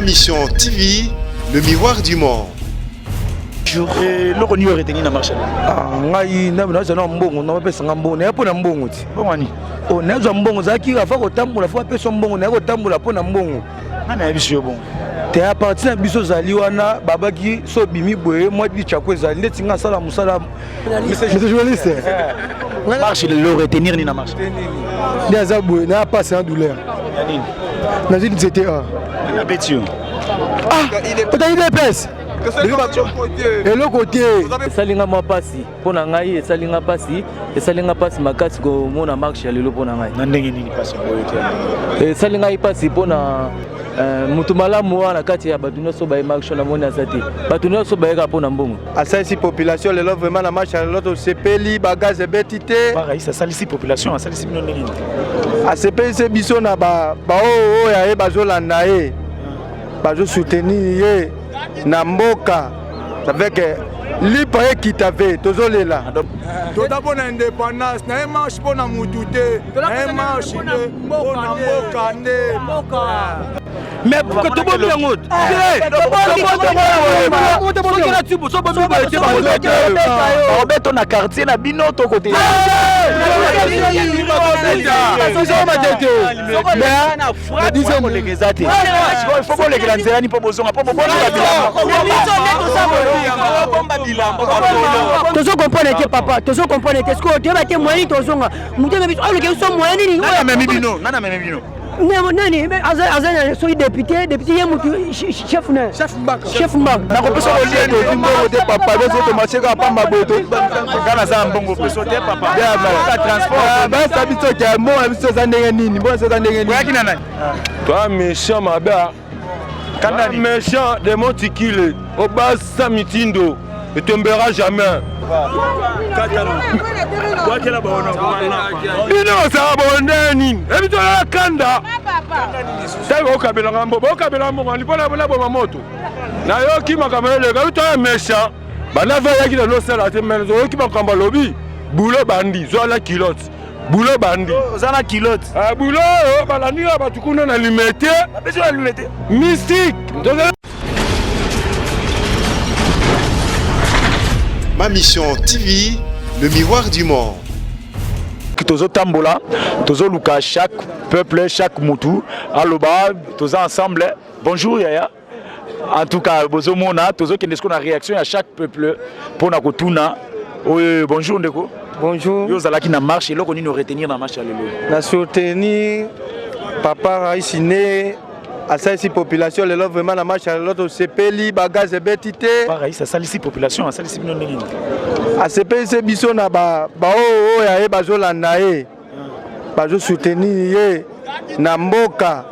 Ma Mission TV, le miroir du monde. Eloko nini oretenir na marche? Ah, ngai nazwa na mbongo, napesa nga mbongo naya mpo na mbongo ti. Mbongo nini? Oh, nazwa mbongo ozalaki afa kotambola, fo apesa mbongo naya kotambola mpo na mbongo. Nga nayebi yo bongo. Te, a parti na biso ozali wana, babaki so obimi boye mwa bicako ezali ndeti nga asala mosala. Monsieur journaliste. Marche lelo, retenir nini na marche? Nde aza boye na pasi na douleur. Ya nini? Nazwi nzete a. Nabeti yo. Ah, otali DPS eloko te. Esalinga mwa mpasi mpo na ngai, esalinga mpasi, esalinga mpasi makasi komona marche ya lelo mpo na ngai. Na ndenge nini mpasi yango te? Esali ngai mpasi mpo na motu malamu wana kati ya bato nyonso baye marche, namoni aza te. Bato nyonso bayeka mpo na mbongo. Asalisi population lelo vraiment na marche ya lelo, tosepeli, bagaz ebeti te. Rais asalisi population, asalisi bino ndenge nini? Asepelisi biso na baoyo oyo aye bazolanda ye, bazosoutenir ye na mboka avec lipa ekita ve tozolela. Toza mpo na indépendance na ye, marche mpo na mutu te, na ye marche nde mpo na mboka nde. Mais tobomi yango soki na tibu so bomi boye te. Obeto na quartier na bino to kote. Matete. Koleka eza te, faut bolekela nzela ni mpo bozonga mpo bobomba bilamba. Tozo comprendre te, papa, tozo comprendre te. Sikoyo toyeba te moyen tozonga. Moto amemi biso, oluka biso moyen nini? Nani amemi bino? Nani amemi bino? Nani aza soki député, ye mutu chef na chef Mbaka. Chef Mbaka. Nakopesa kolia tozwi mbongo te, papa, biso tomarche kaka pamba boye. Nga naza na mbongo peso te, papa. Transport basa biso ke mbongo na biso eza ndenge nini? Mbongo na biso eza ndenge nini? Oyaki na nani? Toi méchant mabe. Kandani. Méchant de Montikile, Obasa Mitindo, ne tombera jamais. Bino ozala bonde nini? Ebi toyala kanda. Ntango bokabelanga mbo, bokabelanga mbongo mpona boma moto. Nayoki makambo eleka, bi toya méchant. Banda ayaki na losala te, mais oyoki makambo alobi, bulo bandi, zwala kilote. Bulo bandi. Oza na kilote. Bulo oyo balandi kaka bato kuna na Limete. Bapesi na Limete. Mystique. Ma Mission TV, le miroir du monde. Tozotambola, tozoluka chaque peuple, chaque mutu aloba, toza ensemble. Bonjour yaya. En tout cas bozomona, tozokende sikoyo na réaction ya chaque peuple mpona kotuna oyo. Bonjour ndeko. Bonjour. Yo ozalaki na marche, eloko nini oretenir na marche ya lelo? Na soutenir papa Raisi ne asalisi population lelo vraiment na marche ya lelo, tosepeli, bagaz ebeti te. Papa Rais asalisi population, asalisi bino ndenge nini? Asepelisi biso na baoyo oyo aye bazolanda ye, bazosoutenir ye na mboka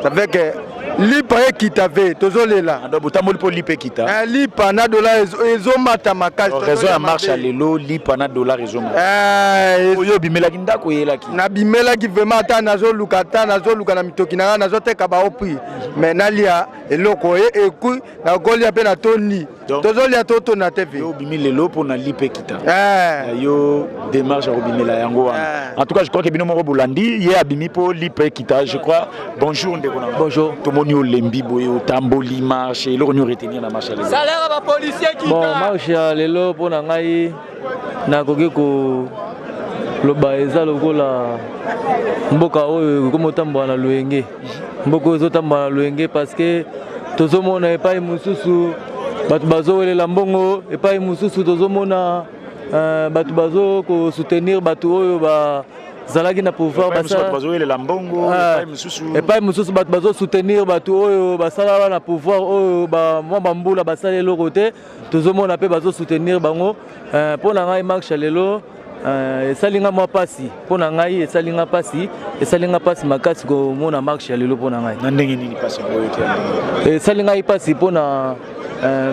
avec lipa ekita ve tozolela. Botamboli mpo lipa ekita? Lipa na dollar ezomata makasi. Raison ya marche ya lelo, lipa na dollar ezomata. Oyo obimelaki ndako, oyelaki? Nabimelaki vraiment, ata nazoluka, ata nazoluka na mitoki na ngai, nazoteka baoprix, mais nalia eloko ekui, nakolia mpe natondi, tozolia totona te ve. Yo obimi lelo mpona lipa ekita, yo démarche ya kobimela yango wana. En tout cas je crois que bino moko bolandi ye, abimi mpo lipa ekita, je crois. Bonjour ndeko na. Bonjour. Tomoni olembi boye, otamboli marche, eloko nini oretenir na marche ya lelo? Bon, marche ya lelo mpo na ngai, nakoki koloba eza lokola mboka oyo ekomi otambola na loyenge. Mboka oyo ezotambola na loyenge parce que tozomona epai mosusu bato bazowelela mbongo, epai mosusu tozomona bato bazokosoutenir bato oyo bazalaki na pouvoir. Bazowelela mbongo. Epai mosusu bato bazosoutenir bato oyo basala na pouvoir oyo mwa bambula basala eloko te, tozomona mpe bazosoutenir bango. Mpo na ngai, marche ya lelo esalinga mwa mpasi mpo na ngai, esalinga mpasi, esalinga mpasi makasi komona marche ya lelo mpo na ngai. Na ndenge nini mpasi yango te? Esali ngai mpasi mpo na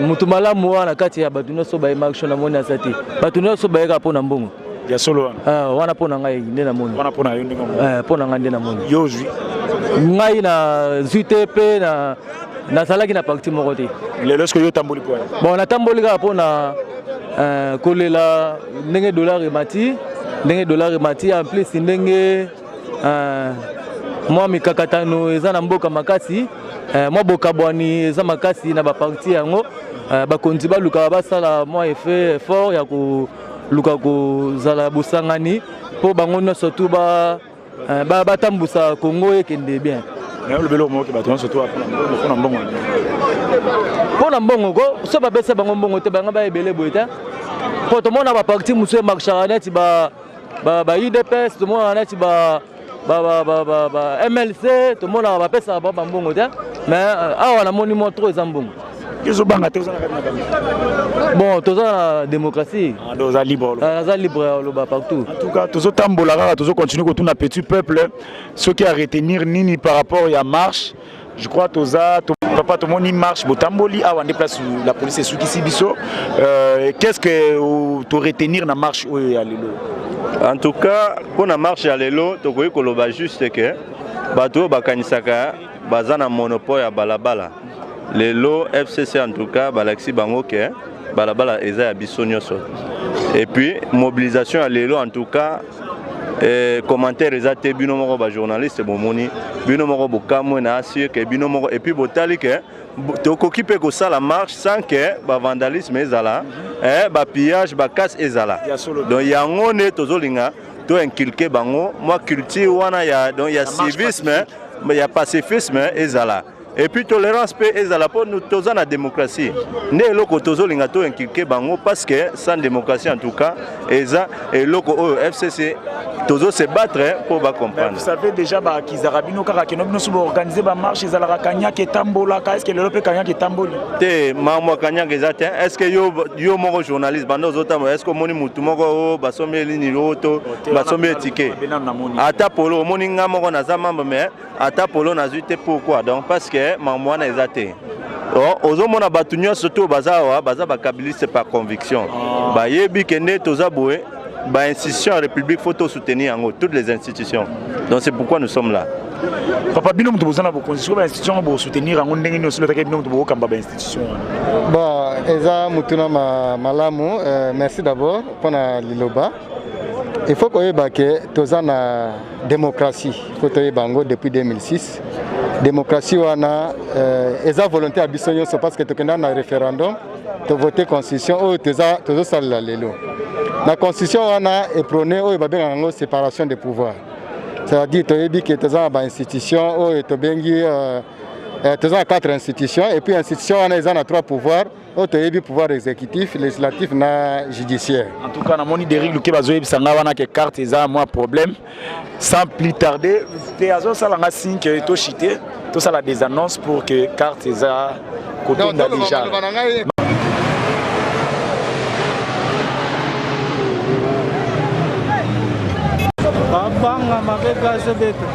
motu malamu wana kati ya bato nyonso baye marche, namoni aza te. Bato nyonso bayeka mpo na mbongo. Ya solo wana? Wana mpo na ngai nde namoni. Wana mpo na yo ndenge? Mpo na ngai nde namoni. Yo ozwi? Ngai nazwi te, mpe na nazalaki na parti moko te. Lelo est-ce yo otamboli mpo? Bon, natamboli kaka mpo na kolela ndenge dollar emati, ndenge dollar emati, en plus ndenge Mwa mikakatano eza na mboka makasi, mwa bokabwani eza makasi na baparti yango. Bakonzi baluka basala mwa effet effort ya koluka kozala bosangani mpo bango nyonso tu batambusa Congo ekende bien. Olobeli omoki bato nyonso to mpona mbongo? Mpo na mbongo ko, so bapesa bango mbongo te, bango baebele boye te, mpo tomona baparti mosusu emarchaka neti ba UDPS, tomonaka neti ba MLC, tomonaka bapesaka bango bambongo te, mais awa namoni mwa trop eza mbongo. Ezobanga te, oza na kati na bango? Bon, toza na démocratie. Oza libre? Naza libre ya koloba partout. En tout cas, tozotambola kaka, tozocontinue kotuna petit peuple soki a retenir nini par rapport ya marche. Je crois toza papa, tomoni marche botamboli awa nde place la police esukisi biso. Qu'est-ce que to retenir na marche oyo ya lelo? En tout cas, mpona marche ya lelo, tokoki koloba juste ke bato oyo bakanisaka baza na monopole ya balabala, lelo FCC en tout cas balakisi bango ke balabala eza ya biso nyonso. Et puis mobilisation ya lelo, en tout cas, commentaire eza te. Bino moko bajournaliste bomoni, bino moko bokamwe na asure ke bino moko, et puis botali ke tokoki mpe kosala marche sans ke bavandalisme ezala, bapillage, bacasse ezala. Donc yango nde tozolinga toinculque bango mwa culture wana ya, donc, ya civisme, ya pacifisme ezala, et puis tolérance mpe ezala, mpo toza na démocratie. Nde eloko tozolinga toinculque bango, parce que sans démocratie, en tout cas, eza eloko oyo FCC tozo se battre mpo bacomprendre. Vous savez déjà, bakizaka bino kaka keno bino so boorganize bamarche, ezalaka kanyaka etambolaka. Est ce que lelo mpe kanyaka etamboli? Te, makambo ya kanyaka eza te. Est ce que yo moko journaliste, banda ozotambola, est ce que omoni mutu moko oyo basombi elini oyo to basombi etike ata polo? Omoni nga moko naza membre, mais ata polo nazwi te. Pourquoi? Donc parce que makambo wana eza te. Ozomona bato nyonso to baza awa, baza bakabiliste par conviction. Bayebi ke nde toza boye, bainstitution ya république, faut tosoutenir yango, toutes les institutions. Donc c'est pourquoi nous sommes là. Papa, bino moto boza na bokonzi, soki bainstitution yango bosoutenir yango ndenge nini? Osilotaki bino moto bokokamba bainstitution wana. Bon, eza motuna malamu. Merci d'abord mpona liloba. Il faut koyeba ke toza na démocratie, faut toyeba yango depuis 2006. Démocratie wana eza volonté ya biso nyonso, parce que tokenda na référendum, tovote constitution oyo tozosalela lelo. Na constitution wana eprône oyo babengaka yango séparation des pouvoirs, c'est-à-dire toyebi ke toza na bainstitution oyo tobengi toza na quatre institutions, et puis institution wana eza na trois pouvoirs oyo toyebi: pouvoir exécutif, législatif na judiciaire. En tout cas, namoni Derrick Luke bazoyebisa nga wana ke carte eza mwa problème. Sans plus tarder te, azosala nga signe ke toshite, tosala des annonces pour que carte eza kotonda déjà. Maloba. Babanga mabe, gaz ebeta.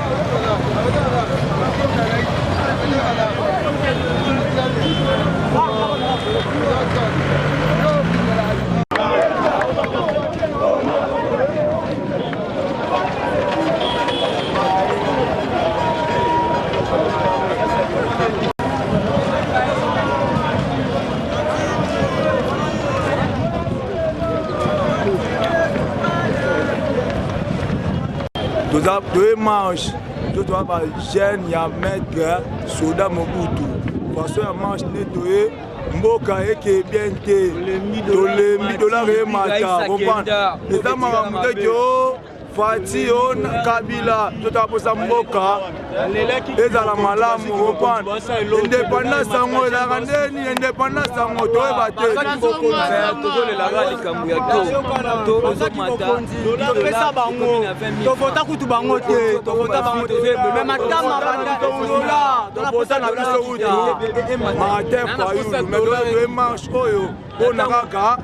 Toza toye marche to toza bajeune ya maître Soda Mobutu. Façon ya marche nde toye, mboka eke bien te, tolembi, dollar emata, comprendre? Eza makambo te ke o Fati o Kabila, totala mposa mboka ezala malamu, comprendre? Indépendance yango ezalaka ndeni? Indépendance yango toyeba te. Tozolelaka likambo ya to ozomata. Topesa bango, tovota kutu bango te, tovota bango te, mais matama. Topota na biso kutu Martin Fayulu, mais toye marche oyo mpona kaka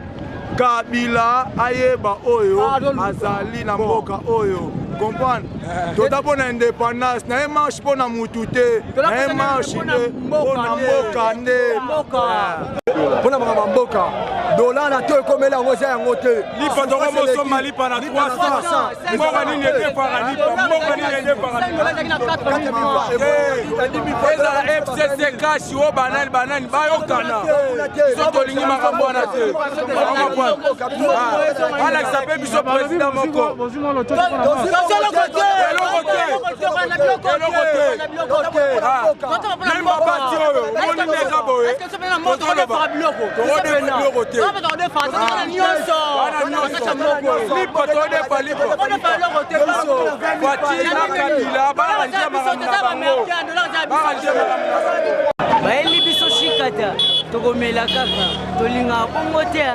Kabila ayeba oyo azali na mboka oyo, comprendre? Toza mpo na indépendance, naye marche mpo na mutu te, naye marche nde mpo na mboka nde. Mpona makambo ya mboka. Dollar na to ekomeli yango eza yango te. Lipa tokomosomba lipa na 300. Mboka nini edefaka lipa? Mboka nini edefaka lipa? Ezala FCC cash o banani banani bayokana. Biso tolingi makambo wana te. Balakisa mpe biso président moko. Eloko te. Eloko te. Meme babati oyo omoni nde eza boye. Tozoloba tokodefa biloko te. Wana nyonso lipa todefa lipa. Fatshi na Kabila bakanisa makambo na bango. Bakanisa makambo na bango. Bayeli biso shikata tokomela kaka tolingaka bongo te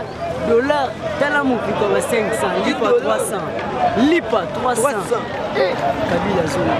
dollar tala mopiko ba 500 lipa 300 lipa 300 eh, Kabila zonga.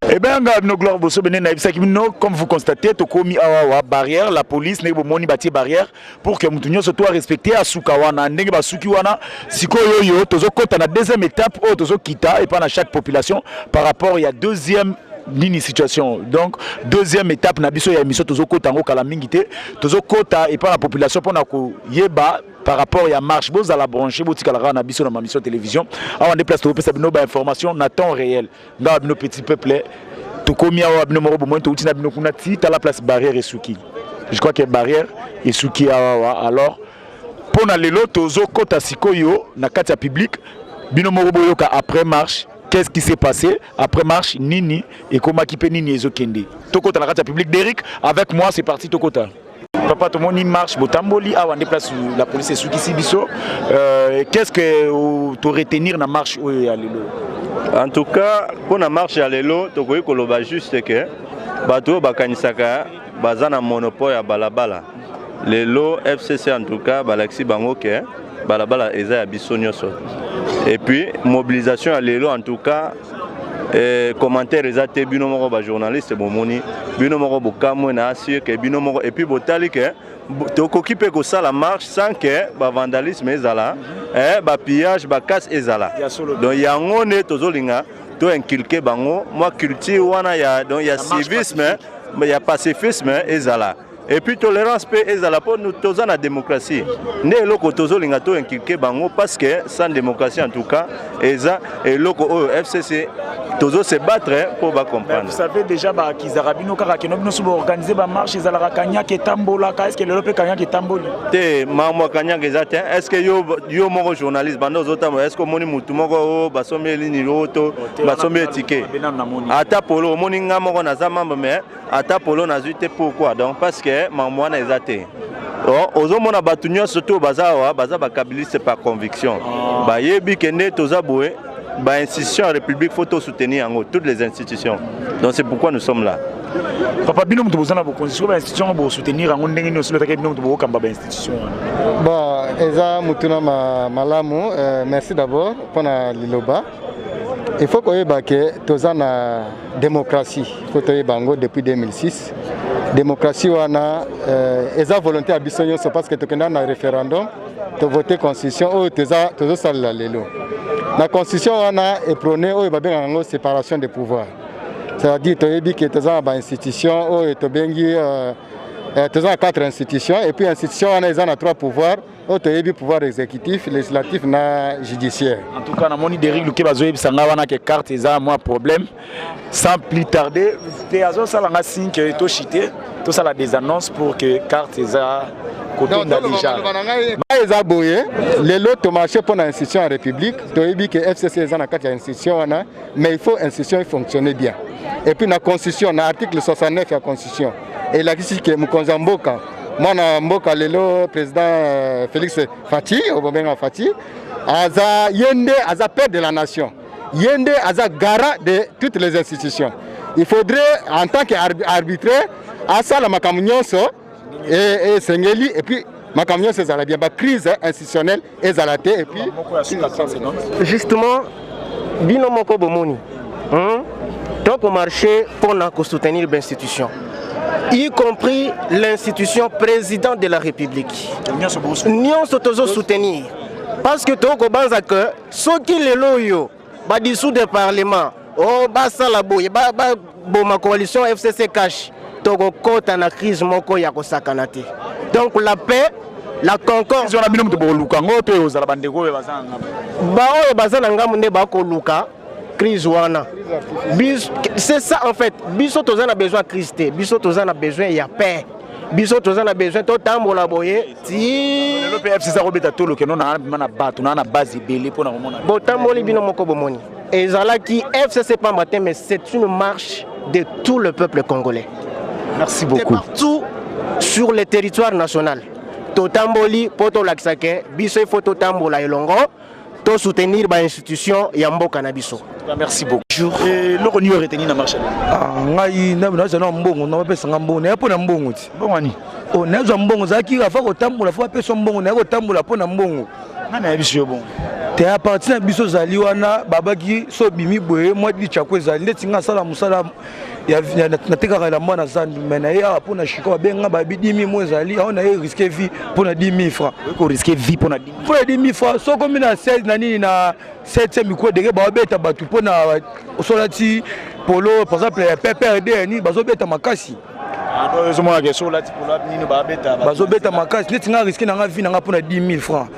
Ebenga bino Gloire Boso bene nayebisaki bino, comme vous constatez, tokomi awa wa barrière, la police ndenge bomoni batie barrière pour que mutu nyonso to respecter asuka wana ndenge basuki wana. Sikoyo oyo tozokɔta na deuxième étape oyo tozokita epa na chaque population par rapport ya deuxième nini situation. Donc deuxième étape na biso ya émission, tozokɔta yango kala mingi te, tozokɔta epa na population mpona koyeba par rapport ya marche. Bozala branché, botikala kaka na biso na ma mission télévision. Awa nde place tokopesa bino bainformation na temps réel. Ngawa bino petit peuple, tokomi awa, bino moko bomoni, touti na bino kuna ti tala place barrière esuki. Je crois que barrière esuki awa. Alors mpo na lelo tozokɔta sikoyo na kati ya public. Bino moko boyoka après marche, qu'est-ce qui s'est passé après marche, nini ekomaki mpe nini ezokende. Tokɔta na kati ya public. Derrick avec moi, c'est parti, tokɔta. Papa, tomoni marche botamboli awa nde place la police esukisi biso. Qu'est-ce que to retenir na marche oyo ya lelo? En tout cas, mpona marche ya lelo, tokoki koloba juste ke bato oyo bakanisaka baza na monopole ya balabala, lelo FCC en tout cas balakisi bango ke balabala eza ya biso nyonso. Et puis mobilisation ya lelo, en tout cas, commentaire eza te. Bino moko bajournaliste bomoni, bino moko bokamwe na assurer ke bino moko, et puis botali ke tokoki mpe kosala marche sans ke bavandalisme ezala, bapillage, bacasse ezala. Donc yango nde tozolinga toinculquer bango mwa culture wana ya, donc, ya civisme, ya pacifisme ezala, et puis tolérance mpe ezala, mpo toza na démocratie. Nde eloko tozolinga toinculquer bango, parce que sans démocratie, en tout cas, eza eloko oyo FCC tozo se battre mpo bacomprendre. Vous savez déjà, bakizaka bino kaka keno bino so boorganiser bamarche, ezalaka kanyaka etambolaka. Est ce que lelo mpe kanyaka etamboli? Te, makambo ya kanyaka eza te. Est ce que yo, yo moko journaliste, banda ozotambola, est ce que omoni mutu moko oyo basombi elini oyo to basombi etike ata polo? Omoni nga moko naza membre, mais ata polo nazwi te. Pourquoi? Donc parce que makambo wana eza te. Ozomona bato nyonso to baza awa, baza bakabiliste par conviction. Bayebi ke nde toza boye, bainstitution ya République, faut tosoutenir yango, toutes les institutions. Donc c'est pourquoi nous sommes là. Papa, bino moto boza na bokonzi, sikoyo bainstitution yango bosoutenir yango ndenge nini? Osilotaki bino moto bokokamba bainstitution wana. Bon, eza motuna malamu. Merci d'abord mpona liloba. Il faut koyeba ke toza na démocratie, faut toyeba yango depuis 2006. Démocratie wana eza volonté ya biso nyonso, parce que tokenda na référendum, tovote constitution oyo tozosalela lelo. Na constitution wana eprône oyo babengaka yango séparation des pouvoirs, c'est-à-dire toyebi ke toza na bainstitution oyo tobengi toza na quatre institutions, et puis institution wana eza na trois pouvoirs oyo toyebi: pouvoir exécutif, législatif na judiciaire. En tout cas, namoni Derrick Luke bazoyebisa nga wana ke carte eza mwa problème. Sans plus tarder te, azosala nga signe ke toshite, tosala des annonces pour que carte eza Kotonda déjà. Ngai eza boye lelo tomarche mpo na institution ya république. Toyebi ke FCC eza na kati ya institution wana, mais il faut institution efonctionne bien. Et puis na constitution, na article 69 ya constitution, elakisi ke mokonzi ya mboka, mwana mboka, lelo président Félix Fatshi, obobenga Fatshi, aza ye nde aza père de la nation, ye nde aza garant de toutes les institutions. Il faudrait en tant que arbitraire asala makambo nyonso esengeli et puis makambo nyonso ezala bien, bacrise institutionnelle ezala te. Et puis justement, bino moko bomoni, Tokomarche mpona kosoutenir bainstitution, y compris l'institution président de la République. Nyonso tozosoutenir parce que tokobanza ke soki lelo oyo badissoudre parlement o basala boye, baboma coalition FCC CACH, tokokɔta na crise moko ya kosakana te. Donc la paix, la concorde. Wana bino moto bokoluka yango to ozala bandeko oyo baza na ngambo? Baoyo baza na ngambo nde bakoluka crise wana. C'est ça en fait. Biso toza na besoin ya crise te, biso toza na besoin ya paix, biso toza na besoin totambola boye ti Lelo mpe FCC akobeta tolokeno na bima na bato na base ebele mpona komona. Botamboli, bino moko bomoni, ezalaki FCC pamba te, mais c'est une marche de tout le peuple congolais. Merci beaucoup. De partout sur le territoire national totamboli mpo tolakisa ke biso ifo totambola elongo, tosoutenir bainstitution ya mboka na biso. Merci beaucoup. Eloko nini oretenir na marche? Ngai nazwa na mbongo, na bapesanga mbongo, naye mpo na mbongo ti. Mbongo ani? Nazwa mbongo, ezalaki afa kotambola, fo bapesa mbongo, naye kotambola mpo na mbongo. Ngai nayebi yo bongo. Te, a parti na biso ozali wana, babaki so obimi boye mwa lichako ezali ndeti nga asala mosala, natekaka elamba na zandu, mais na ye awa mpo na shiko babenga babi 10 000 mo ezali awa, na ye risque vie mpo na 10 000 francs. Korisquer vie mpo na 10 mpo na 10 000 francs. Soki omi na 16 na nini na 7e micro deke, babeta bato mpo na osola ti polo, par exemple ya PPRD nini, bazobeta makasi. Ozomonaka so olati polo nini, babeta. Bazobeta makasi neti nga risque nanga vie nanga mpo na 10 000 francs.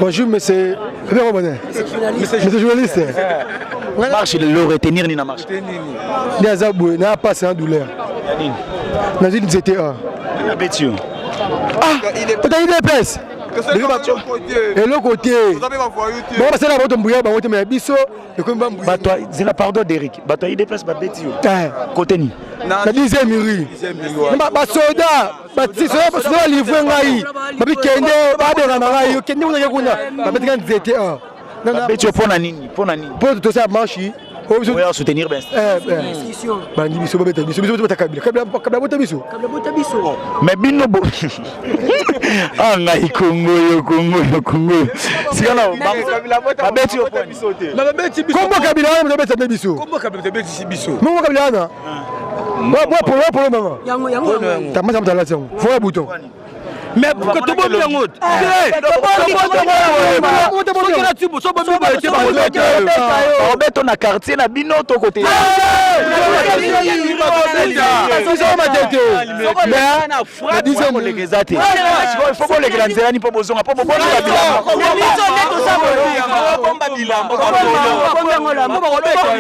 Bonjour, monsieur. Monsieur journaliste. Marche lelo, retenir nini na marche? Nde aza boye, na passe na douleur. Nazwi nzete a. Nabeti yo. Ah, otaki DPS. Eloko te. Bango basala bato mbuya bango te, mais biso ekomi bambuya. Bato zela, pardon Derek, bato ya UDPS babeti yo. Kote nini? Na 10e rue. Basoda basoda balivre ngai, babi kende, babengana ngai, okende kuna, ke kuna babetika nzete. Babeti yo mpo na nini? Mpo na nini? Mpo tosala marche. Oya soutenir. Bandi biso babeta biso, biso bota Kabila, Kabila bota biso. Mais bino bo ah ngai Kongo yo, Kongo yo, Kongo yo, sika na babeti yo. Kombo Kabila wana moto abeta nde biso, mongo Kabila wana polo polo mama tamasa moto alati yango foya bouton. Mais tobomi yango. Obeto na quartier na bino to kote? Biso matete. Koleka eza te, fo bolekela nzela ni mpo bozonga mpo bobonaka. Bilamba.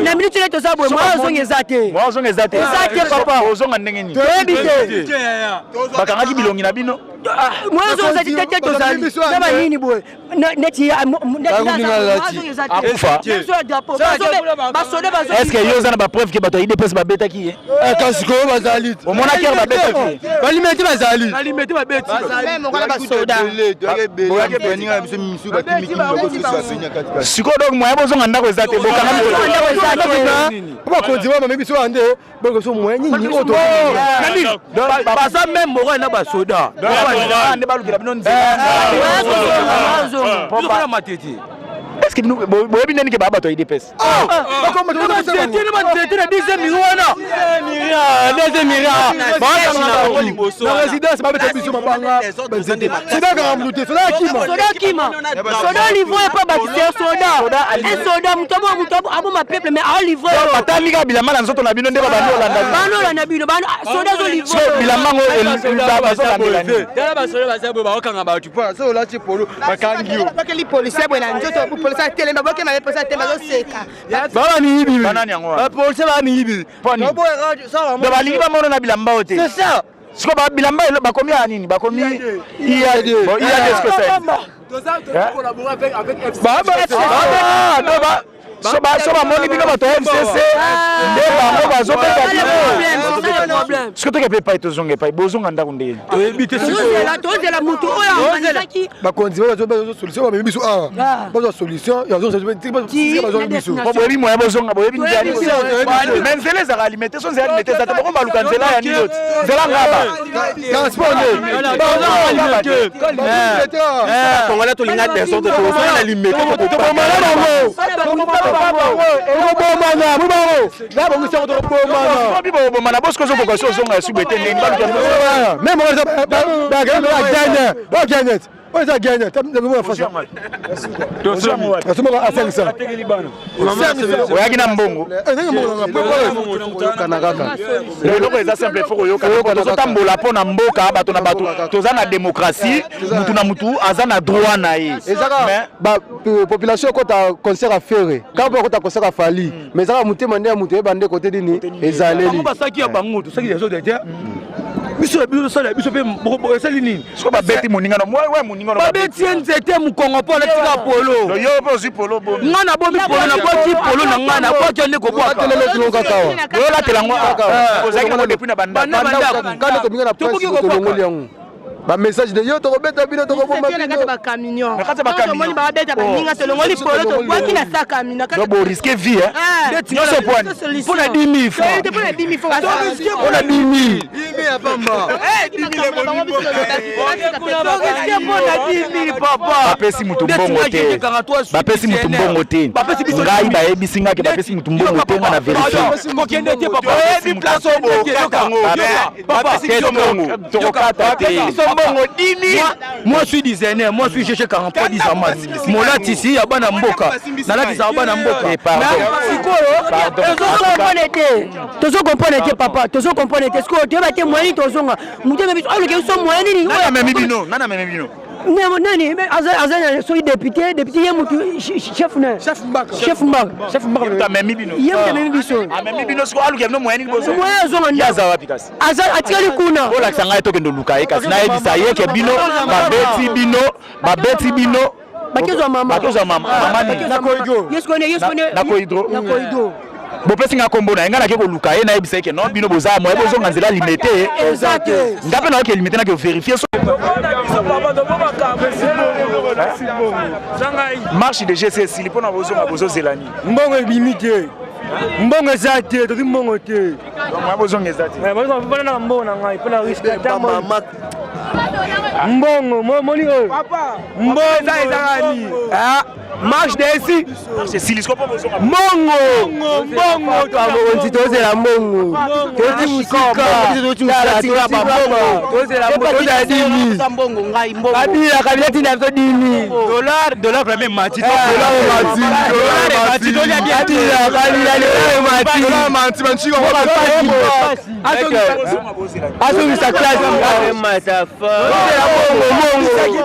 Na minute nde toza boye, mwa ozonga eza te. Mwa ozonga eza te. Eza te, papa. Ozonga ndenge nini? Toyebi te. Bakangaki bilongi na bino. Mwa ozonga eza te te, tozali na banini boye neti. Akufa. Est ce que yo oza na bapreuve ke bato ya UDPS babetaki ye? Kasi koyo bazali. Omonaki ere babetaki ye? Balimete bazali. Balimete babeti. Sikoyo donc moyen bozonga ndako eza te, bokanga. Po bakonzi wana bamemi biso wana nde bakoso moyen nini oyo? Baza même moral na basoda. Nde balukela bino nzela. Matete. Est ce que bino boyebi ndeni ke baa bato ya UDPS? Banzete na 10e miri wana, 2e miri. Na résidence babeta biso mabanga, banzete. Soda akanga mutu te, soda akima. Soda akima, soda livre epa bato te, soda e soda moto abo moto aboma peuple, mais aolivre. Batali kaka bilamba na nzoto na bino nde babandi olanda. Bano olanda bino, soda azolivre. Bilamba ngo bazolandela nini? Tala basoda baza boye, bakokanga bato mpo so olati polo, bakangi yo. Bakeli policier boye na nzoto, policier atelemi, baboke mabe, policier atelemi, bazoseka. Baa miyibi. Banani yango wana? Bapolisier baa miyibi. Donc balingi bamona na bilamba oyo te. C'est ça. Siko ba bilamba bakomi ya nini? Bakomi IAD. Bon, IAD ce que c'est. So bamoni bino bato ya FCC nde bango bazobeta bino. Soki toke mpe epai tozonga epai bozonga ndako ndenge toyebi te. Tozela motu oyo aorganisaki. Bakonzi bazwa solution, bamemi biso awa, bazwa solution ya bazwa biso. Po boyebi moya bozonga, boyebi nzela, mais nzela ezalaka limete. So nzela limete eza te, boko baluka nzela ya nini? Oti nzela ngaba. Transport nde. Congolais tolinga desordre, tozonga na limete. Tobomana bango, tokobomana bo bango na bango sango, tokobomana. Bi bobomana bosiko ozokoka so ozonga ya subu ete ndenge baluka. Même bagagner, oyo eza gagne asomaka a 500. Oyaki na mbongo. Eloko eza simple, faut koyoka. Tozotambola mpo na mboka, bato na bato, toza na démocratie, mutu na mutu aza na droit na ye. Ezaka population ekota concert ya Ferre kaka mpo ekota concert ya Fally, mais ezaka motema nde ya moto oyeba nde kote nini ezaleli. Bango basaki ya bango, tosaki ya zote te. Biso ya biso tosala ya biso mpe esali nini? Siko babeti moninga no we moninga no. Babeti ye nzete mokongo mpo alatika polo. Yo mpe ozwi polo bomi. Nga nabomi polo, nabwaki polo na ngai, nabwaki nde kobwaka. Olatela yango ozalaki nango depuis na bandako. Kanda tobinga na presse, tolongoli yango, bamessage de yo tokobeta bino, tokoboma. Na kati ya bacamion omoni babeta baninga, tolongoli polo, tobwaki na sa camion. Donc boriske vie nyonso pwani mpo na 10 000 francs. Mpo na 10 000 francs. Mpo na 10 000, mpo na 10 000, papa. Bapesi mutu mbongo te, bapesi mutu mbongo te. Ngai bayebisi ngai ke bapesi mutu mbongo te, nga na vérifie. Kokende te, papa. Oyebi place oyo bokata yango, bapesi biso mbongo. Tokokata te. Biso mbongo 10 000. Moi je suis designer, moi je suis GG 43 10 amas. Molatisi ya bana mboka, nalatisaka bana mboka. Sikoyo tozocomprendre te, tozocomprendre te, papa, tozocomprendre te. Sikoyo toyeba te moyen nini tozonga. Motu eme biso aluka biso moyen nini? Nani amemi bino? Nani amemi bino? Nani aza soki député ye mutu chef na chef Mbaka. Chef Mbaka. Chef Mbaka amemi bino. Ye mutu amemi biso. Amemi bino, sikoyo aluka bino moyen nini bozonga? Moyen azonga nde aza wapi kasi? Aza atikali kuna. Olakisa ngai, tokende oluka ye kasi, nayebisa ye ke bino babeti bino, babeti bino. Bakezwa mama. Bakezwa mama, mama nini? Na Koidro. Bopesi nga nkombo na ye, ngai nake koluka ye, nayebisa ye ke non, bino boza moye bozonga nzela limete. Eza te. Nga mpe nayoki limete, nake vérifier. Marche de GC esili mpona bozonga, bozozela nini? Mbongo ebimi te, mbongo eza te, toki mbongo te. Moya bozonga eza te. Mpona na mbongo na ngai, mpona risque ata mbongo moni oyo mbongo eza ezaka nini? Marche de esi. Esili, siko mpo bozonga. Mbongo, mbongo. Mokonzi, tozela mbongo, toti mosika, tozela dimi. Kabila, Kabila tina biso dimi. Dollar, dollar vraiment mati. Dollar mati, Kabila, Kabila dollar mati. Mati. Azongisa classe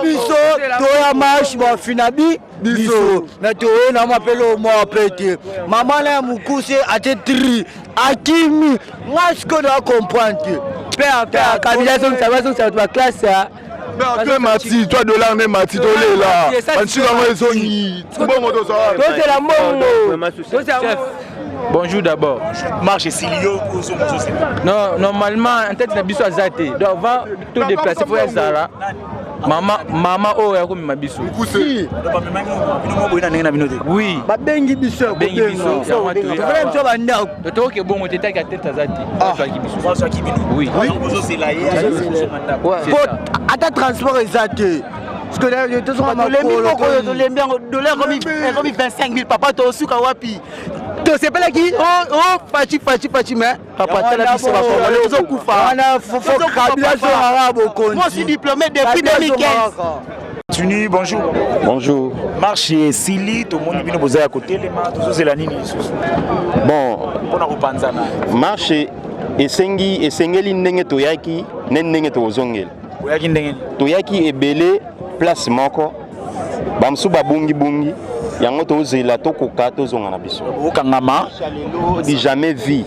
biso toya marche bafina bi biso me toye na mapele mwa pe te. Mama na ya mokuse ate tri akimi, nga sikoyo na comprendre te. Mpe Kabila azongisa, bazongisa bato baclasse. Te mati, toi dollar nde mati, tolela bansuka yango ezongi mbongo tozwa. Tozela mbongo. Bonjour d'abord. Marche esili, yo ozonga, ozozela. Non, normalement en tête na biso aza te. Donc avant tout déplacer, faut ezala mama, mama oyo ya komema biso. Boye na ndenge na bino te. Oui. Babengi biso. Bengi biso. Tofala biso bandako. Tokoki bongo te taki atete aza te. Azwaki biso. Azwaki bino. Oui. Bozozela ye. Po ata transport eza te. Tolembi moko oyo, tolembi yango. Dollar ekomi 25 000, papa, tosuka wapi? Tosepelaki o faci faci faci, mais papa, tala biso bacongolais tozokufa. Kabila azongaka bokonzi. Moi aussi diplômé depuis 2015. Continue, bonjour. Bonjour. Marche esili, tomoni bino boza ya kotelema, tozozela nini lisusu? Bon, mpona kopanzana. Marche esengi esengeli ndenge toyaki ne ndenge tokozongela. Oyaki ndenge nini? Toyaki ebele place moko, bamosusu babungibungi, yango tozela tokoka tozonga na biso. Okangama. Du jamais vu.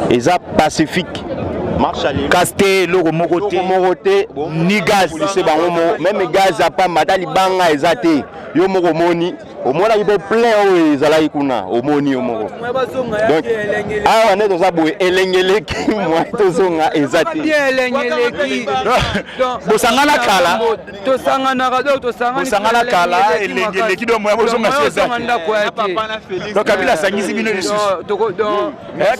Eza pacifique. Kasi te, eloko moko te. Moko te, ni gaz. Policier bango moko, même gaz ya pamba, ata libanga eza te. Yo moko omoni, omonaki mpe plein oyo ezalaki kuna, omoni yo moko. Donc awa nde toza boye, elengeleki mwa tozonga eza te. Bosangana kala. Tosanganaka, donc tosangani. Bosangana kala, elengi eleki, donc moya bozonga si eza te. Donc Kabila asangisi bino lisusu.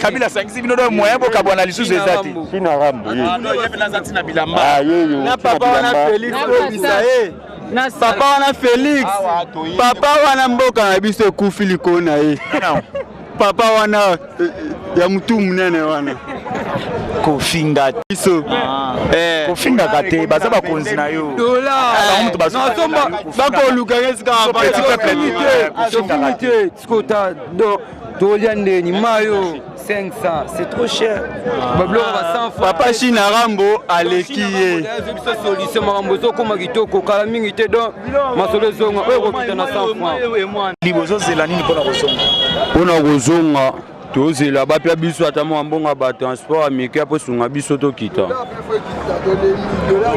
Kabila asangisi bino, donc moyen bokabwana lisusu eza te. Sina Rambo ye. Na papa wana Félix, oyebisa ye papa wana Félix, papa wana mboka na biso ekufi likolo na ye, papa wana ya mutu munene wana. Kofinga biso. Kofingaka te, baza bakonzi na yo. Bakoluka Esika te sikota, donc tolia ndeni mayo 500, c'est trop cher, babiloko ba 100 francs. Papa China Rambo aleki ye. Biso solution, makambo ezokóma kitoko kala mingi te, donc masolo ezonga oyo ekokita na 100 francs. Bozozela nini mpona kozonga? Mpona kozonga, tozela bapia biso ata mwa mbongo batransport ya mike mpo esunga biso tokita.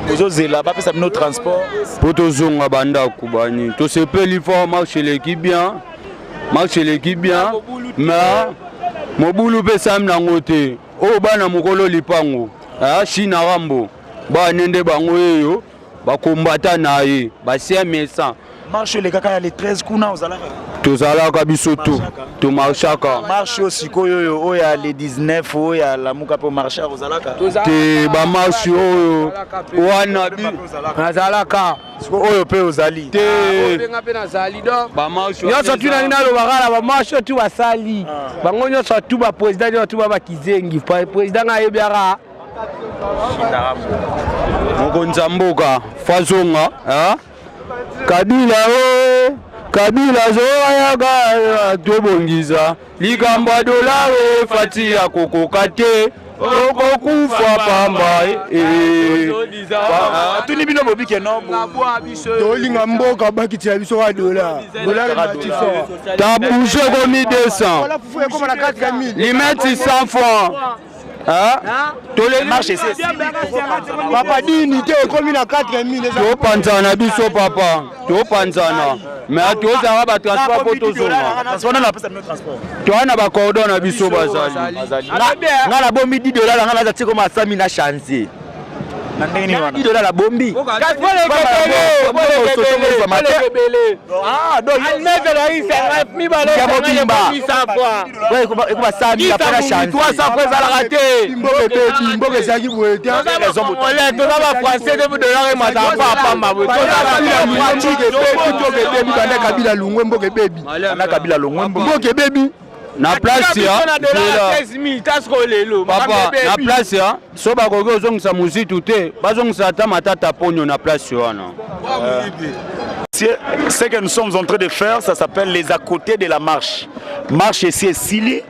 Bozozela bapesa bino transport? Mpo tozonga bandako. Bani tosepeli fort, marche eleki bien, marche eleki bien, mais mobulu mpe esami nango te. Oyo bana mokolo lipango China Rambo, bana nde bango oyo bakombata na ye basia mesa. Marche elekaka ya le 13 kuna, ozalaka? Tozalaka biso tu, tomarchaka. Marche oyo sikoyo, oyo oyo ya le 19, oyo ya Lamuka mpe marche, ozalaka? Te, bamarche oyo wana nazalaka. Oyo mpe ozali? Te. Nga mpe nazali, donc nyonso tu nangi nalobaka na bamarche tu basali bango nyonso tu, baprésident nyonso tu babakizengi. Président nga ayebi aka. Mokonzi ya mboka fazonga Kabila o Kabila zoyaka, tobongisa likambo ya dolare. Fati akokoka te, okokufa pamba. Atuni bino bobike no. Tolinga mboka bakitila biso ka dollar, dollar emati fort. Ta bouge ekomi 200. Ekoma na 4000. Limeti 100 francs. Marche. Papa, dini te, ekomi na 4000. Topanzana biso papa, topanzana, mais tozalaka batransport mpo tozonga. Toa na bacordon na biso bazali. Nga nabombi 10 dollar, nga naza tikoma asami na chantier. Na ndenge nini wana? 10 dollar nabombi. Ya mobimba ekoma 100 000 apres na chantier. Ezalaka te. Mboka ebebi, mboka ezalaki boye te. Toza bafrançais te, dollar emataka pa pamba boye. Mboka ebebi banda Kabila lungwe, mboka ebebi. Banda Kabila lungwe. Mboka ebebi. Na place ya papa, na place ya so bakoki kozongisa mozitu te, bazongisa ata Matata Ponyo na place wana. Ce que nous sommes en train de faire, ça s'appelle les à côté de la marche. Marche ici esili,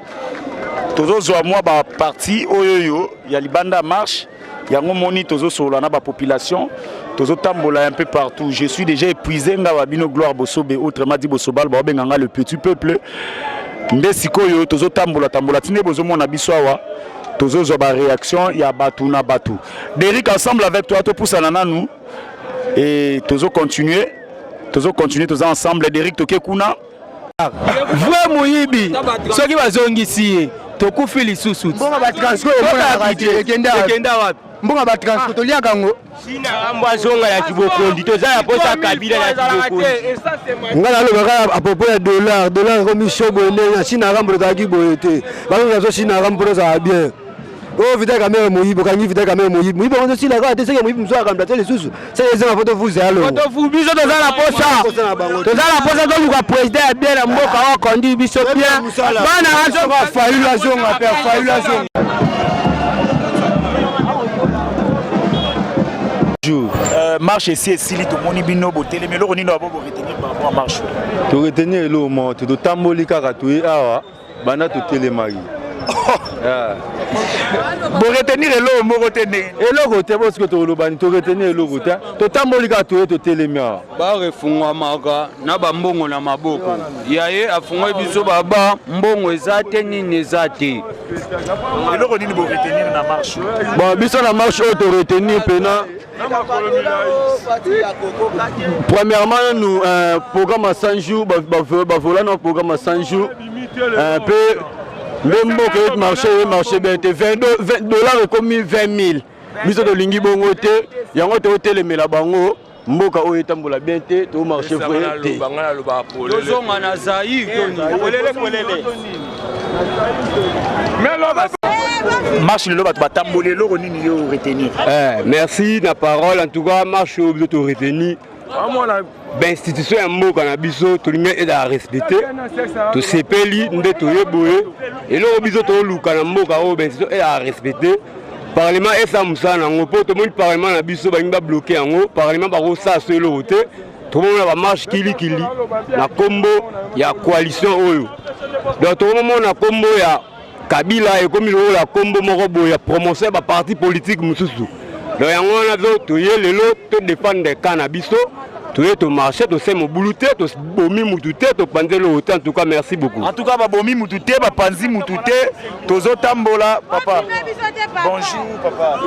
tozozwa mwa baparti oyo oyo ya libanda marche yango moni, tozosolola na bapopulation, tozotambola un peu partout. Je suis déjà épuisé. Nga wa bino Gloire Bosobe, autrement dit Bosobal, baobenga nga le petit peuple. Nde sikoyo tozotambola tambola tinde bozomona biso awa, tozozwa baréaction ya bato na bato. Derek, ensemble avec toi, topusana nanu et tozocontinue, tozocontinue, toza ensemble. Derek, toke kuna. Vrai moyibi, soki bazongisi ye, tokufi lisusu. Mbongo batransport emonanaka te, ekenda wapi? Mbongo batransport toliaka yango. Rambo azonga na kibokondi, toza ya posa Kabila na kibokondi. Nga nalobaka à propos ya dollar. Dollar ekomi chaud boye ndenge na China Rambo tozalaki boye te. Bazonga so China Rambo mpo tozala bien. Oyo Vital Kamerhe moyibi, okangi Vital Kamerhe moyibi, moyibi yango tosila kaka te. Seke moyibi mosusu akamda te lisusu, seke ezanga fo tofuza ya longo. Biso toza na posa, toza na posa toluka président ya bien na mboka oyo akondi biso bien bana. Fayulu azonga mpe, Fayulu azonga. Marche esi esili, tomoni bino botelemi. Eloko nini abo boretenir par rapport à marche? Toretenir eloko moko te. Totamboli kaka, toye awa banda totelemaki. Boretenir eloko moko te ndenge eloko te bosiko tolobani toretenir eloko te, totamboli kaka toye totelemi awa. Bar efungwamaka na bambongo na maboko ya ye afungoli biso baba mbongo eza te, nini eza te. Eloko nini boretenir na marche? Bon, biso na marche oyo toretenir mpena premièrement nanu programme ya 100 jours, bavola na programme ya 100 jours mpe nde mboka ye marché, ye marché bien te. 20 dollar ekomi 20 000, biso tolingi bongo te. Yango totelemela bango, mboka oyo etambola bien te, tomarche vrai te. Tozonga na Zaire. Marche lelo bato batamboli, eloko nini yo retenir? Merci na parole. En tout cas, marche oyo biso toretenir bainstitution ya mboka na biso, tolingi ezala respecté. Tosepeli nde toye boye. Eloko biso toluka na mboka oyo, bainstitution ezala respecté, parlement esala mosala na yango, mpo tomoni parlement na biso balingi babloquer yango. Parlement bakosala so eloko te. Tokomona bamarche kilikili na nkombo ya coalition oyo. Donc tokomomona nkombo ya Kabila ekomi lokola nkombo moko boye ya promotion ya baparti politique mosusu. Donc yango wana biso toye lelo todefendre ka na biso. Toye tomarche, tose mobulu te, tobomi mutu te, topanzi eloko te. En tout cas, merci beaucoup. En tout cas, babomi mutu te, bapanzi mutu te, tozotambola. Papa, bonjour papa.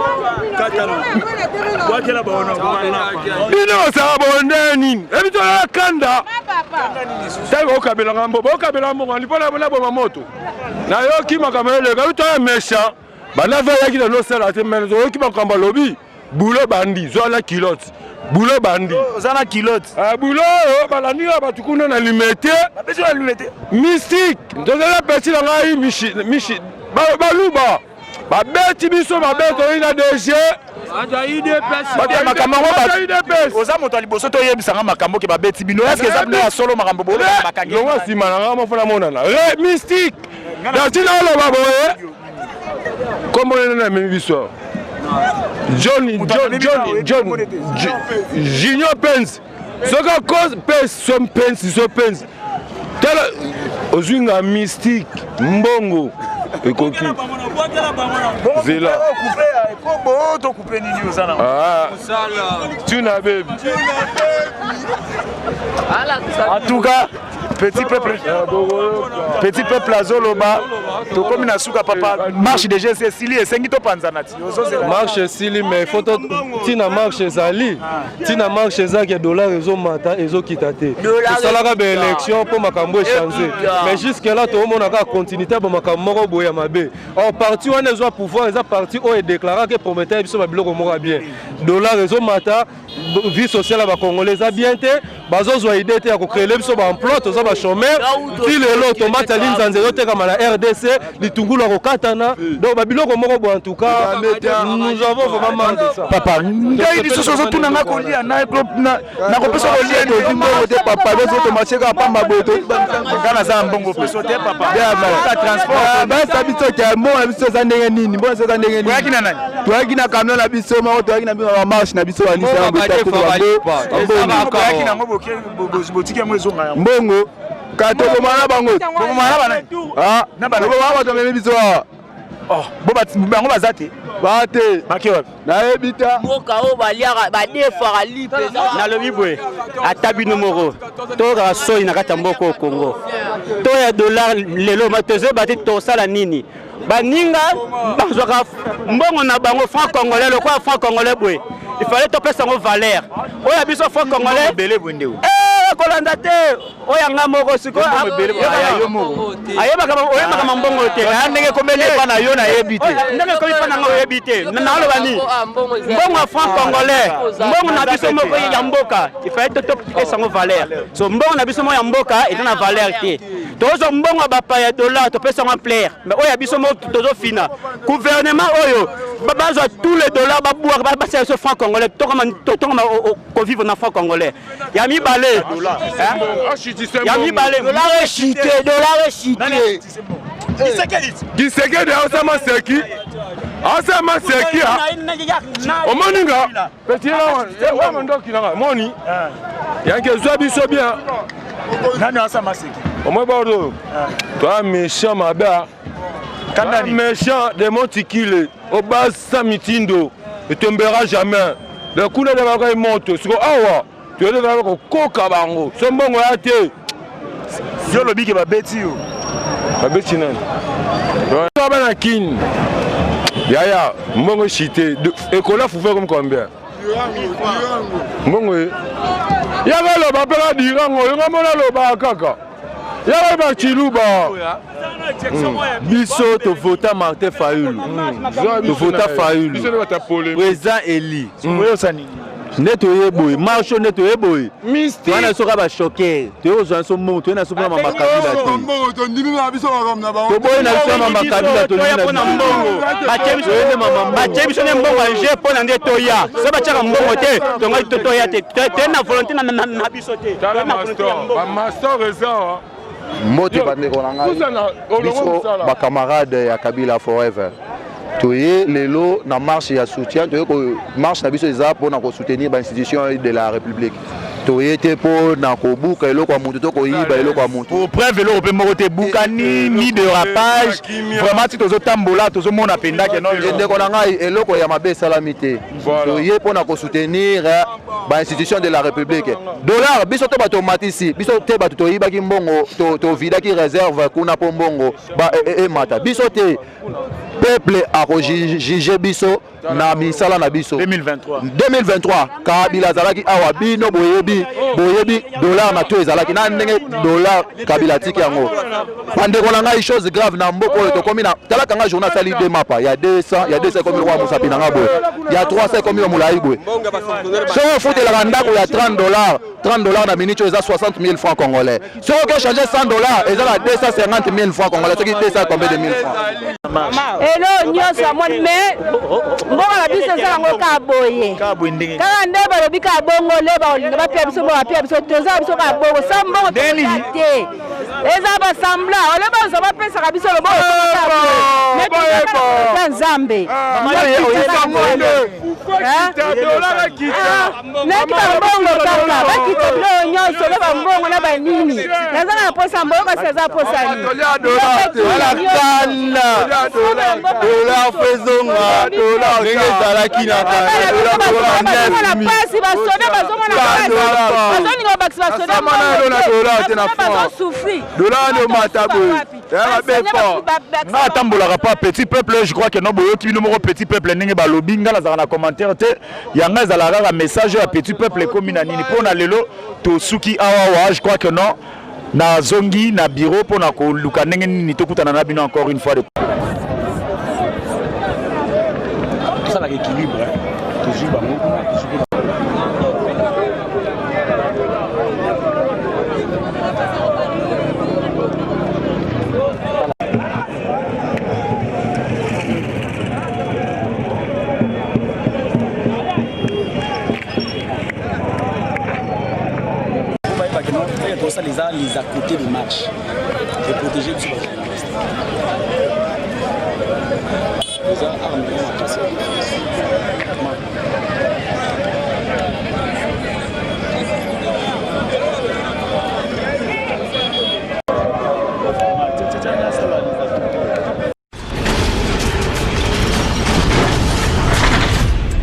Bino osala bonde nini? Ebi toyala kanda ntango okabelanga mbo, bokabelanga mbongo mpo naboma moto. Nayoki makambo eleka bi toya méchant banda ayaki na nosala te, mais toyoki makambo alobi bulo bandi zwa na kilote, bulo bandi. Oza na kilote? Bulo oyo balandi kaka bato kuna na Limete. Bapesi na Limete. Mystique tozala pesi na ngai mishi baluba babeti biso mabe, toyi na DG. Bato makambo yango, oza moto ya liboso toyebisanga makambo ke babeti bino. Eske eza bino ya solo makambo bakangi? Longo nsima na ngai mofo namonana re mystique na ntina oloba boye. Kombo nene namemi biso John, John, John, John Junior Pens. Soki ako pes so mpensi so pensi, tala ozwi nga mystique, mbongo ekoki zela. Tuna bebi. En tout cas, petit peuple, petit peuple azoloba. Tokomi na suka papa. Marche déjà esili, esengi topanzana ti. Marche esili, mais faut ntina marche ezali, ntina marche ezaki dollar ezomata ezokita te. Tosalaka baélection mpo makambo echange, mais jusque là toomona kaka continuité ya bamakambo moko boye ya mabe. Or parti wana ezwa pouvoir eza parti oyo edéclaraka, eprometaka biso babiloko moko ya bien. Dollar ezomata, vie sociale ya bacongolais eza bien te, bazozwa idée te ya kocréer biso baemploi, toza bachômeur ti lelo. Tomate ya linzanza ezotekama na RDC, litungulu ya kokatana. Donc babiloko moko boye, en tout cas nous avons vraiment marre de ça. Papa, ngai lisusu ozotuna nga kolia, nakopesa kolia. Tozwi mbongo te papa, biso tomarche kaka pamba boye. Nga naza na mbongo peso te papa. Transport basa biso ke mbongo na biso eza ndenge nini, mbongo na biso eza ndenge nini? Toyaki na nani? Toyaki na camion na biso moko, toyaki na biso bamarche na biso. Toyaki nango, botiki yango ezonga yango. Mbongo ka toboma na bango, toboma bato amemi biso awa. Bango baza te? Ba te. Bake wapi? Nayebi te. Mboka oyo baliaka badefaka lipe. Nalobi boye, ata bino moko toyokaka soni na kati ya mboka oyo Congo. To ya dollar lelo tozoyeba te tosala nini. Baninga bazwaka mbongo na bango franc congolais, lokola franc congolais boye il fallait topesa yango valeur. Oyo ya biso franc congolais kolanda te. Oyo yanga moko sikoyo ayebaka, oyebaka mambongo te. Ndenge ekomeli epa na yo, nayebi te. Ndenge ekomi epa na nga, oyebi te. Naloba nini? Mbongo ya franc congolais, mbongo na biso moko ya mboka, il fallait topesa yango valeur. So mbongo na biso moko ya mboka eza na valeur te. Tozwa mbongo ya bapaya, dollar, topesa yango ampleur, mais oyo ya biso moko tozofina. Gouvernement oyo bazwa tous les dollars, babwaka, basala biso franc congolais, tokoma kovivre na franc congolais. Ya mibale, ya mibale. Dollar echute, dollar echute. Gisekedi aosama seki, aosama seki. Omoni nga petit wana ndoki nanga moni yanke ezwa biso bien. Nani asama seki? Omoi bordo toa méchant mabe. Méchant de Montikile, obasa mitindo, ne tombera jamais. Le kuna de baka moto, siko awa, toyele kaka kokoka bango. So mbongo ya te. Yo lobi ke babeti yo. Babeti nani? To bana kin. Yaya, mbongo chité. Ekola fufu comme combien? Mbongo ye. Yaka loba pe ka dirango, yo ngamona loba kaka. Yaka ba chiluba. Biso tovota Martin Fayulu, tovota Fayulu président eli nde toye boye marche nde toye boye wana soka bachoker toye kozwa biso mbongo toye na biso mpona mama Kabila te, toboyi na biso mama Kabila. Batie biso nde mbongo ya jeu mpo na nde toya. So batiaka mbongo te, tongai toya te. Toye na volonté na biso te. Bamastor eza. Mbote bandeko na ngai, biso bacamarade ya Kabila Forever, toye lelo na marche ya soutien. Toye marche na biso eza mpona kosoutenir bainstitution de la République. Toye te mpo na kobuka eloko ya motu to koyiba eloko ya motu. Preuve eloko mpe moko te ebukani, ni dérapage. Vraiment, ti tozotambola, tozomona mpenza ke non. Ndeko na ngai, eloko ya mabe esalami te. Toye mpona kosoutenir bainstitution de la République. Dollar, biso to bato omatisi biso te. Bato toyibaki mbongo, tovidaki réserve kuna mpo mbongo emata, biso te. Peuple akojuge biso na misala na biso. 2023, 2023, Kabila azalaki awa. Bino boyebi, boyebi dollar na to ezalaki na ndenge dollar Kabila atiki yango. Bandeko na ngai, chose grave na mboka oyo tokomi na talaka nga journal asali de mapa ya 200, ya 200 ekomi lokola mosapi na nga boye, ya 300 ekomi ya molai boye. Soki ofutelaka ndako ya 30 dollars, 30 dollars na minute oyo eza 60 000 francs congolais. Soki oke change 100 dollars, eza na 250 000 francs congolais, soki 200 combien de 1000 francs. Elo nyonso amoni, me mboka na biso eza yango kaka boye, kaka nde balobi kaka bongo. Le bakolinga bapia biso, bo bapia biso, toza biso kaka bongo sa mbongo tokoya te. Eza basambla ole bazwa bapesaka biso loboko, Nzambe. Naki bambongo kaka bakita, biloko nyonso na bambongo na banini. Naza na posa mbongo, kasi aza posa. Dollar fezonga ndenge ezalaki na Bazomona pasi, basoda bazomona pasi, bazolinga bakisa basoda, bazosouffrir. Dollar nde omata boye. Nga atambolaka pa petit peuple. Je crois que no boyoki bino moko petit peuple ndenge balobi. Nga nazalaka na commentaire te, yanga ezalaka kaka message ya petit peuple ekomi na nini. Mpo na lelo tosuki awawa. Je crois que non, nazongi na bureau mpona koluka ndenge nini tokutana na bino encore une fois de Tosalaka équilibre, tozwi bango kuna, tozwi. Tosala eza les à côté de marche et protéger biso bajournaliste, eza arme ya makasi.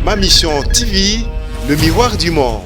Ma Mission TV, le miroir du monde.